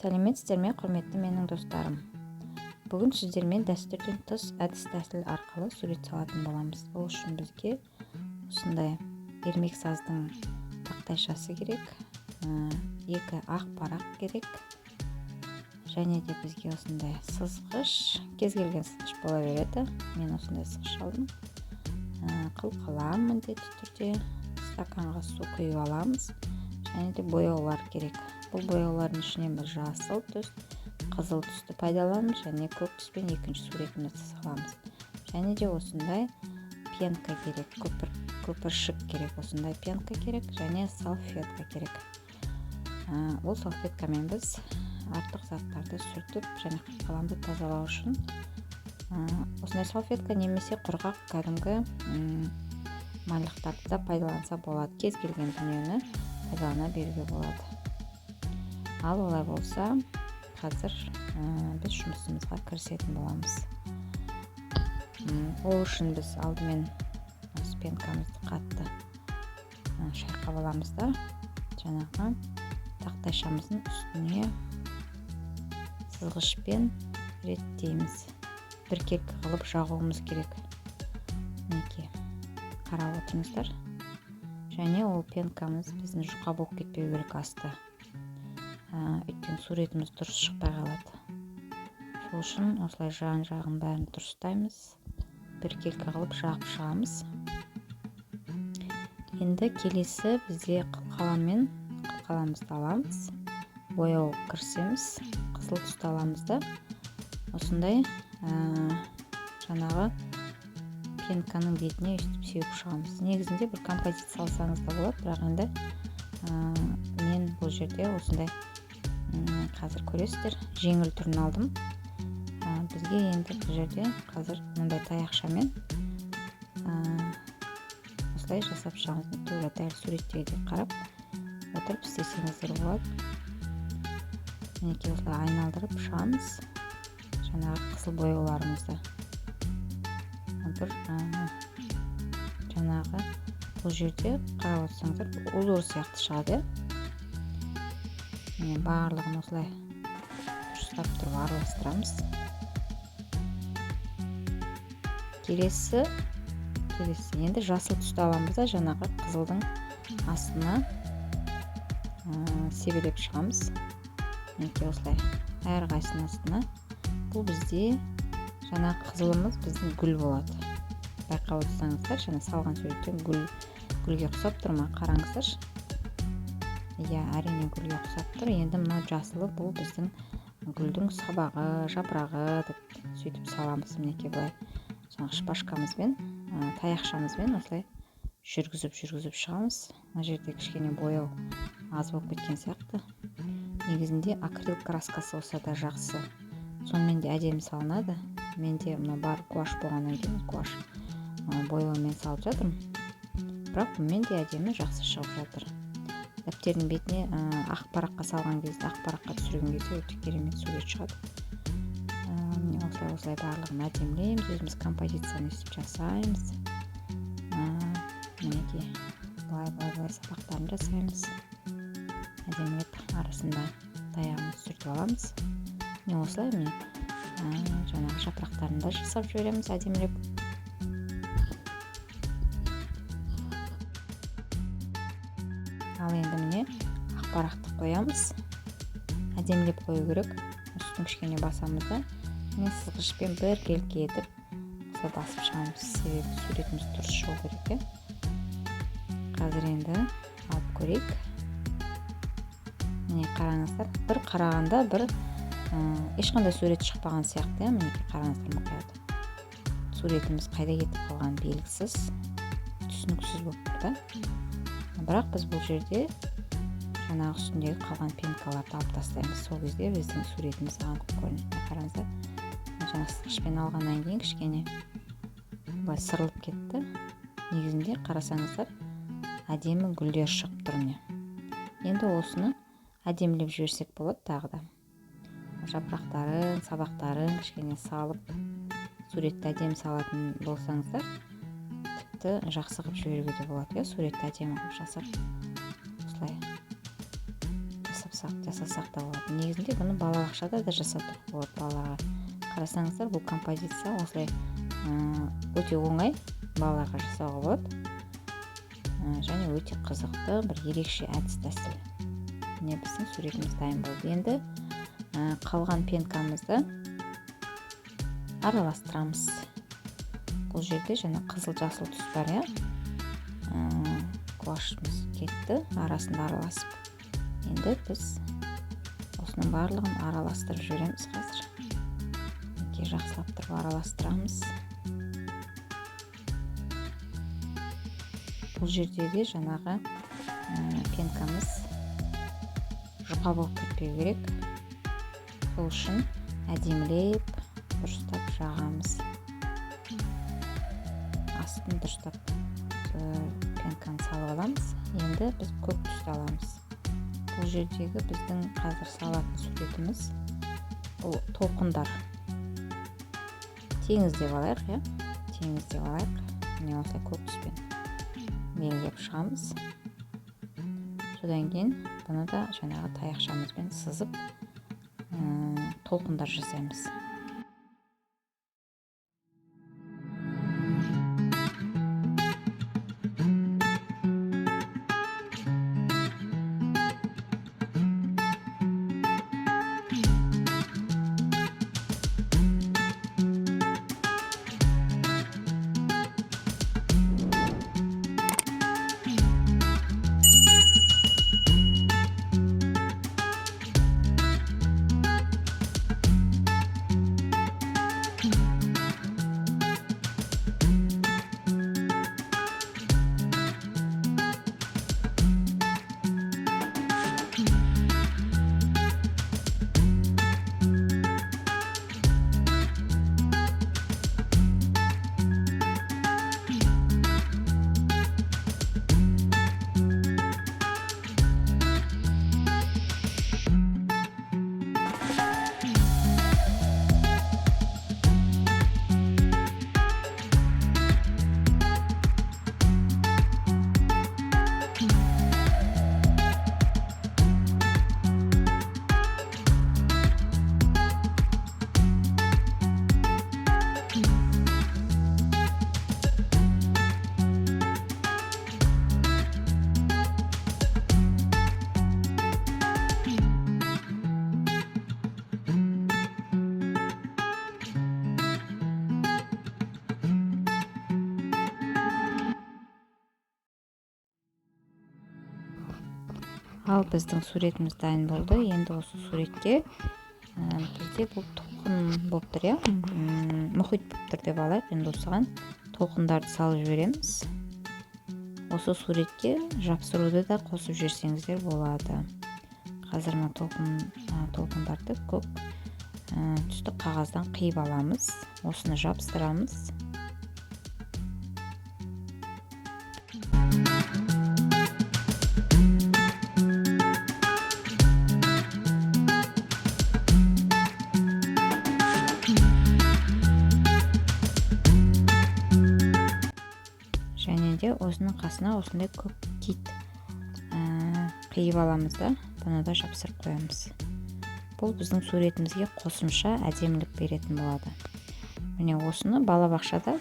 Сәлеметсіздер ме, құрметті менің достарым! Бүгін сіздермен дәстүрден тыс әдіс-тәсіл арқылы сурет салатын боламыз. Ол үшін бізге осындай ермексаздың тақтайшасы керек, екі ақ парақ керек, және де бізге осындай сызғыш, кез келген сызғыш бола береді. Мен осындай сызғыш алдым. Қылқалам міндетті түрде, стаканға су құйып аламыз, және де бояулар керек. Бұл бояулардың ішінен біз жасыл түс, қызыл түсті пайдаланамыз және көк түспен екінші суретімізді саламыз. Және де осындай пенка керек, көпіршік керек, осындай пенка керек және салфетка керек. Ол салфеткамен біз артық заттарды сүртіп және қаламды тазалау үшін осындай салфетка немесе құрғақ кәдімгі майлықтарды да пайдаланса болады. Кез келген дүниені пайдалана беруге болады. Ал олай болса, қазір біз жұмысымызға кірісетін боламыз. Ол үшін біз алдымен осы пенкамызды қатты шайқап аламыз да, жаңағы тақтайшамыздың үстіне сызғышпен реттейміз. Біркелкі қылып жағуымыз керек. Мінекей, қарап отырыңыздар. Және ол пенкамыз біздің жұқа болып кетпеу керек асты, өйткені суретіміз дұрыс шықпай қалады. Сол үшін осылай жан жағын бәрін дұрыстаймыз, біркелкі қылып жағып шығамыз. Енді келесі бізде қылқаламмен қылқаламызды аламыз, бояу кірісеміз. Қызыл түсті аламыз да, осындай жаңағы пенканың бетіне өйстіп сеуіп шығамыз. Негізінде бір композиция салсаңыз да болады, бірақ енді мен бұл жерде осындай, қазір көресіздер, жеңіл түрін алдым. Бізге енді бұл жерде қазір мындай таяқшамен осылай жасап шығамыз. Тура дәл суреттегідей қарап отырып істесеңіздер болады. Мінекей, осылай айналдырып шығамыз жаңағы қызыл бояуларымызды. Бір жаңағы бұл жерде қарап отырсаңыздар, узор сияқты шығады, иә. Міне, барлығын осылай дұрыстап тұрып араластырамыз. Келесі енді жасыл түсті аламыз да, жаңағы қызылдың астына себелеп шығамыз. Мінекей, осылай әрқайсысының астына. Бұл бізде жаңағы қызылымыз біздің гүл болады. Байқап отырсаңыздар, жаңа салған суреттен гүл, гүлге ұқсап тұр ма, қараңыздаршы. Иә, әрине, гүлге ұқсап тұр. Енді мынау жасылы, бұл біздің гүлдің сабағы, жапырағы деп сөйтіп саламыз. Мінекей, былай жаңағы шпажкамызбен, таяқшамызбен осылай жүргізіп жүргізіп шығамыз. Мына жерде кішкене бояу аз болып кеткен сияқты. Негізінде акрил краскасы болса да жақсы, сонымен де әдемі салынады. Менде мына бар гуашь болғаннан кейін гуашь бояумен салып жатырмын, бірақ бұнымен де әдемі, жақсы шығып жатыр. Дәптердің бетіне, ақ параққа салған кезде, ақ параққа түсірген кезде өте керемет сурет шығады. Міне, осылай, осылай барлығын әдемілейміз, өзіміз композицияны өйстіп жасаймыз. Мінекей, былай, былай, былай сабақтарын жасаймыз әдемілеп, арасында таяғымызды сүртіп аламыз. Міне, осылай, міне, жаңағы жапырақтарын да жасап жібереміз әдемілеп. Ал енді, міне, ақ парақты қоямыз, әдемілеп қою керек. Үстін кішкене басамыз да, міне, сызғышпен біркелкі етіп осылай басып шығамыз, себебі суретіміз дұрыс шығу керек, иә. Қазір енді алып көрейік. Міне, қараңыздар, бір қарағанда бір ешқандай сурет шықпаған сияқты, иә. Мінекей, қараңыздар мұқият, суретіміз қайда кетіп қалғаны белгісіз, түсініксіз болып тұр да. Бірақ біз бұл жерде жаңағы үстіндегі қалған пенкаларды алып тастаймыз, сол кезде біздің суретіміз анық көрінеді. Қараңыздар, жаңа сызғышпен алғаннан кейін кішкене былай сырылып кетті. Негізінде қарасаңыздар, әдемі гүлдер шығып тұр. Міне, енді осыны әдемілеп жіберсек болады. Тағы да жапырақтарын, сабақтарын кішкене салып, суретті әдемі салатын болсаңыздар, тіпті жақсы қылып жіберуге де болады, иә. Суретті әдемі қылып жасап, осылай жасап жасасақ та болады. Негізінде бұны балабақшада да жасатуға болады балаларға. Қарасаңыздар, бұл композиция осылай өте оңай балаларға жасауға болады. Және өте қызықты бір ерекше әдіс тәсіл. Міне, біздің суретіміз дайын болды. Енді қалған пенкамызды араластырамыз. Бұл жерде жаңа қызыл жасыл түс бар, иә. Гуашымыз кетті арасында араласып. Енді біз осының барлығын араластырып жібереміз қазір. Мінекей, жақсылап тұрып араластырамыз. Бұл жерде де жаңағы пенкамыз жұқа болып кетпеу керек. Сол үшін әдемілеп дұрыстап жағамыз. Астын дұрыстап пенканы салып аламыз. Енді біз көк түсті аламыз. Бұл жердегі біздің қазір салатын суретіміз бұл толқындар. Теңіз деп алайық, иә? Теңіз деп алайық. Міне, осылай көк түспен белгілеп шығамыз. Содан кейін бұны да жаңағы таяқшамызбен сызып, толқындар жасаймыз. Ал біздің суретіміз дайын болды. Енді осы суретке бізде бұл толқын болып тұр, иә, мұхит болып тұр деп алайық. Енді осыған толқындарды салып жібереміз. Осы суретке жапсыруды да қосып жіберсеңіздер болады. Қазір мына толқындарды көк түсті қағаздан қиып аламыз. Осыны жапсырамыз. Және де осының қасына осындай көк кит қиып аламыз да, бұны да жапсырып қоямыз. Бұл біздің суретімізге қосымша әдемілік беретін болады. Міне, осыны балабақшада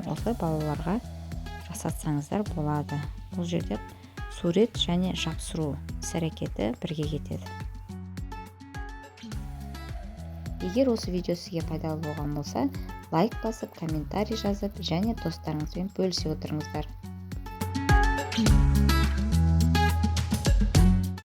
осылай балаларға жасатсаңыздар болады. Бұл жерде сурет және жапсыру іс әрекеті бірге кетеді. Егер осы видео сізге пайдалы болған болса, лайк басып, комментарий жазып және достарыңызбен бөлісе отырыңыздар.